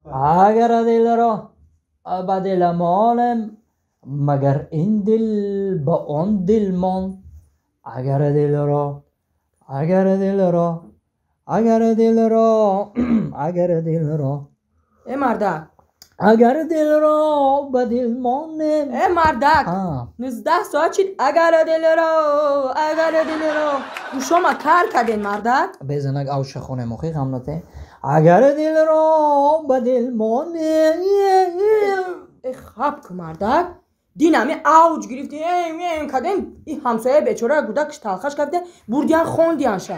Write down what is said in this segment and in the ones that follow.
Агар дилро ба дил монем, магар ин дил ба он дил монд. Агар дилро, агар дилро, агар дилро, агар дилро. Э мардак. Агар дилро ба дил монем. Э мардак. 19 соат шид агар дилро, агар дилро. Гӯшома кар карден мардак. Безанак авша хонем охи ғам нате. Агар дилро ба дил монем. Э хаб ку мардак. Дин ами авҷ гирифти, эм кардем, и ҳамсояи бечора гудакш талхаш карда, бурдиян хондиян ша.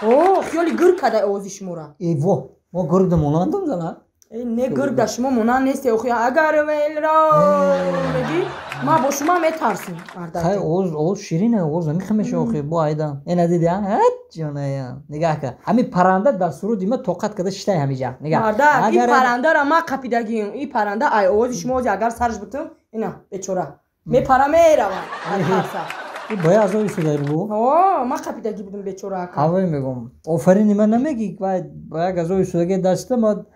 О, хиёли гирг карда овози шумора. Э во, мо гиргда монандам зана? Э не гиргда шумо монанд несте, охи агар велро меги, ма бо шумо метарсим мардак. Хай овоз, овоз ширин овоз намехамеша охи, бо айда. Ина диди, а? Ҷоная. Нигаҳ кар. Ҳами парранда дар суруди ма тоқат карда шитай ҳамиҷа. Нигаҳ. Мардак, ин паррандара ма қапидагим. Ин парранда ай овози шумо ози агар сарш бутум, ина бечора. Мепара мерава. Тарса. Боя азоби судай бугу? О, ма қапидагӣ будум бечора ака. Ҳавой мегум. Офарини ман намегӣ, вай ба як азоби судаги даста ма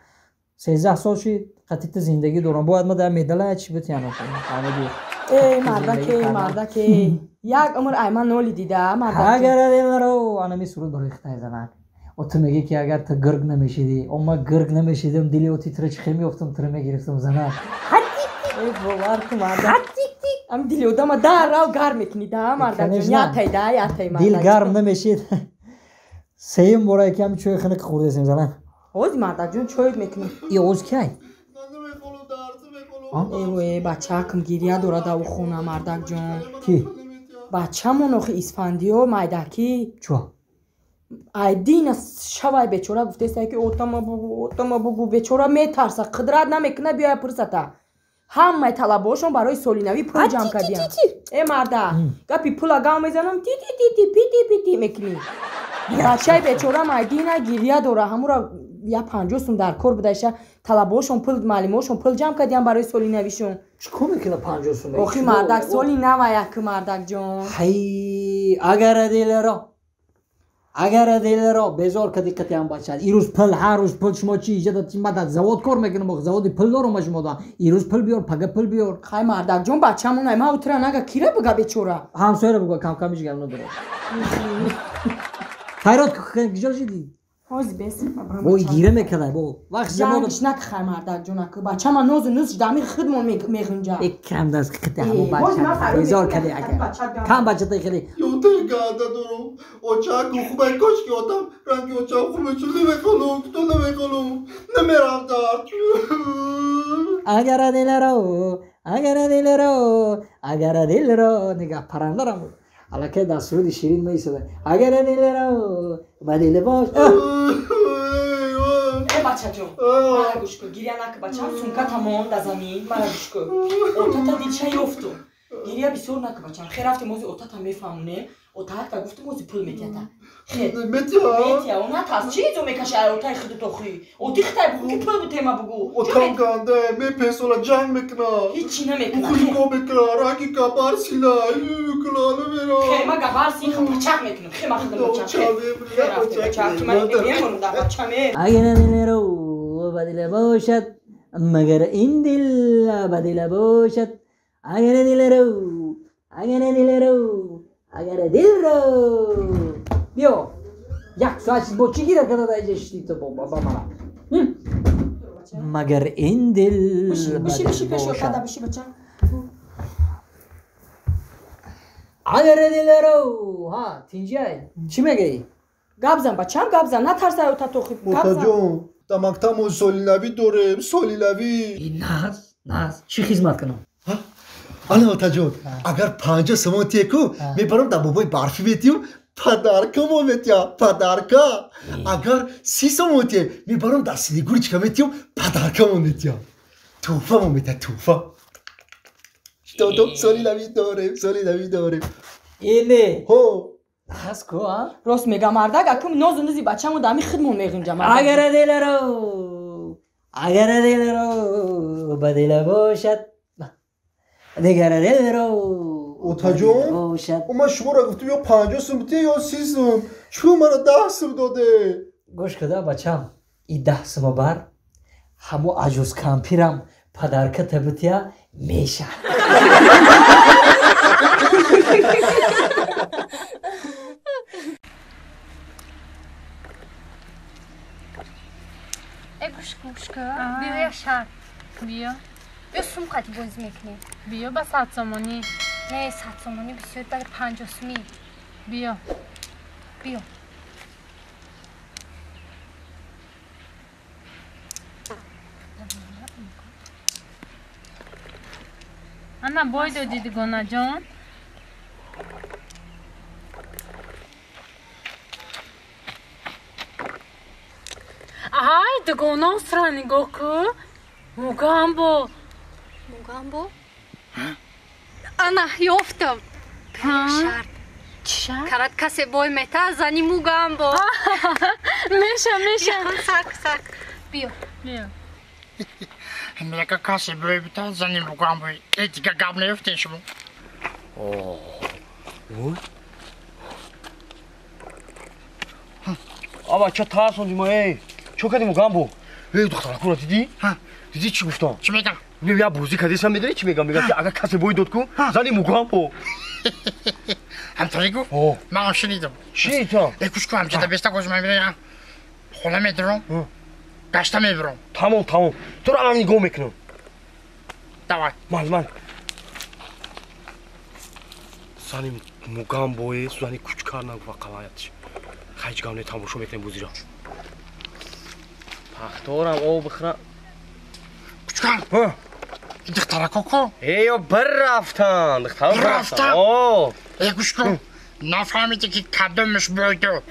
13 сол шид қатита зиндагӣ дорам. Бояд ма дар медала чӣ битиям охи. Фаҳмидӣ? Эй мардаке, мардаке. Як умр ай ман ноли дида, мардаке. Агар дилро анами суруд барои хитай занак. О ту мегӣ ки агар ту гирг намешидӣ, о ма гирг намешидам, дили о титра чӣ хел меёфтам, тира мегирифтам занак. Эй бовар ку мардак. Ам дили одама даррав гарм мекунӣ да мардакҷон. Ятай да, ятай мардак. Дил гарм намешид. Сеюм бора ки ҳами чойи хунук хӯрдесем занак. Ҳози мардакҷон чой мекунӣ. И оз кай? Э бачакам гиря дорад ав хона мардакҷон. Ки? Бачамон охи Исфандиё майдакӣ. Чо? Айдина шавай бечора гуфтеста ки отама бугу, отама бугу, бечора метарса, қудрат намекуна биёя пурсата. Ҳамаи талабаҳошон барои соли навӣ пул ҷамъ кардиянд. Э марда, гапи пула гав мезанам, ти ти ти ти пити пити мекунӣ. Бачаи бечора майдина гиря дора, ҳамура я 50 сум дар кор будаиша, талабаҳошон пул, маълимаҳошон пул ҷамъ кардиянд барои соли навишон. Чӣ кор мекунад 50 сум? Охи мардак, соли нава як мардакҷон. Ҳай, агар дилро, агар дилро безор кардӣ қатъиан бача. Ирӯз пул, ҳар рӯз пул, шумо чӣ иҷода чи ман дар завод кор мекунам, охи заводи пул дорам ма шумо да. Ирӯз пул биёр, пага пул биёр. Хай мардакҷон, бачамон ай ма утра нага кира буга бечора? Ҳамсояро буга, кам кам ҳеҷ гап надорад. Хайрот куҷо шидӣ? Ҳози бес. Бо гира мекардай, бо вақт замон. Ҷангш накхай мардакҷон, аку бачама нозу нуз дами худмон меғунҷа. Э кам даст қити ҳамо бача. Безор кардӣ ака. Кам бачата хеле. Ёте ганда дорум. Очаку хубай кошки отам ранги очам хуб мешуд намехонум, кто намехонум. Намерам дар. Агар дилро, агар дилро, агар дилро, нигаҳ паррандарам. Аллакай дар суруди ширин меисода. Агар дилро ба дил бош. Э бачаҷон, мара гӯш кун, гиря накун бачам, сумката мон дар замин, мара гӯш кун. Отата дилша ёфтум. Гиря бисёр накун бачам. Хе рафтем ози отата мефаҳмонем. Отаакта гуфтум ози пул метиҳата. Хе. Метиҳа? Метиҳа, о натарс. Чӣ изо мекаши ай отаи худут охи? Оти хитай бугу ки пул бутема бугу. Отам ганда, мепесола ҷанг мекунад. Ҳичи намекунад. Хулиго мекунад, ранги габар сила, кула намера. Хе, ма габар син ха пачақ мекунам. Хе, ма худам бачам. Хе, хе рафтем бачам. Ки ман мемонам дар бачам, э. Агар дилро ба дил бошад, магар ин дил ба дил бошад. Агар дилро, агар дилро, агар дилро. Биё. Як соат бо чӣ гира карда дар инҷа шидӣ ту ба мана? Магар ин дил ба Биши, дил биши, пеш бошад. отада, биши бачам. Агар дилро, ҳа, тинҷай. Чӣ мегӯӣ? Гап зан бачам, гап зан, натарсай ота тохи. Гап зан. Отаҷон, дар мактабмон соли навӣ дорем, соли навӣ. Наз, наз, чӣ хизмат кунам? Ана отаҷон, агар 50 сомон тие ку, мебарам дар бобои барфӣ метиҳум, падарка мо метиҳам, падарка. Агар 30 сомон тие, мебарам дар Снегурочка метиҳум, падарка мо метиҳам. Тӯҳфа мо метиҳам, тӯҳфа. Додом соли навӣ дорем, соли навӣ дорем. Ине. Ҳо. Ҳаст ку, а? Рост мега мардак, аку нозу нузи бачамон дар ҳамин худмон меғунҷа мардак. Агар дилро, агар дилро ба дил бошад, дигар дилро Отаҷон? бошад. О, ман шуморо гуфтам ё 50 сум битӣ ё 30 сум. Чӯ мара 10 сум доде? Гӯш куда бачам, и 10 сума бар, Ҳамо аҷуз кампирам падарка табития меша. Э гӯшка, гӯшка, биё як шарт. Биё. Биё сум қати бозӣ мекунем. Биё ба 100 сомонӣ. Не, 100 сомонӣ бисёр, бале 50 сумӣ. Биё. Биё. Ана бой додӣ дугонаҷон. Ай, дугона сра нигоҳ ку. Мугамбо. Мугамбо? Ана, ёфтам. Шарт. Чӣ шарт? Карат касе бой мета, зани Мугамбо. Меша, меша. Сак, сак. Биё. Биё. Мега касе бой бита, зани Мугамбо. Э, дига гап наёфтем шумо. Аба, ча тарсондӣ ма, эй? Чо кардӣ Мугамбо? Эй, духтаракура дидӣ? Дидӣ чӣ гуфтам? Чӣ мегам? Я бозӣ кардесам, медонӣ чӣ мегам? Мегам ки агар касе бой дод ку, зани Мугамбо. Ҳамтари гуфт? Ман он шунидам. Шунидам? Э, гӯш ку, ҳамчида беста гӯш ман мебинам. Хона медурам, гашта мебурам. Тамом, тамом. Туро ҳам нигоҳ мекунам. Давай. Ман, ман. Зани Мугамбое, зани кучкар нагуфт қалаятш. Хайч гам не, тамошо мекунем бозиро. Пахторам об бихӯрам. Кучкар! Ин духтарако ку? Э, ё бір рафтанд. Духтаро бір рафтанд? О! Э, гӯш кун. Нафаҳмидӣ ки кадомаш бойду.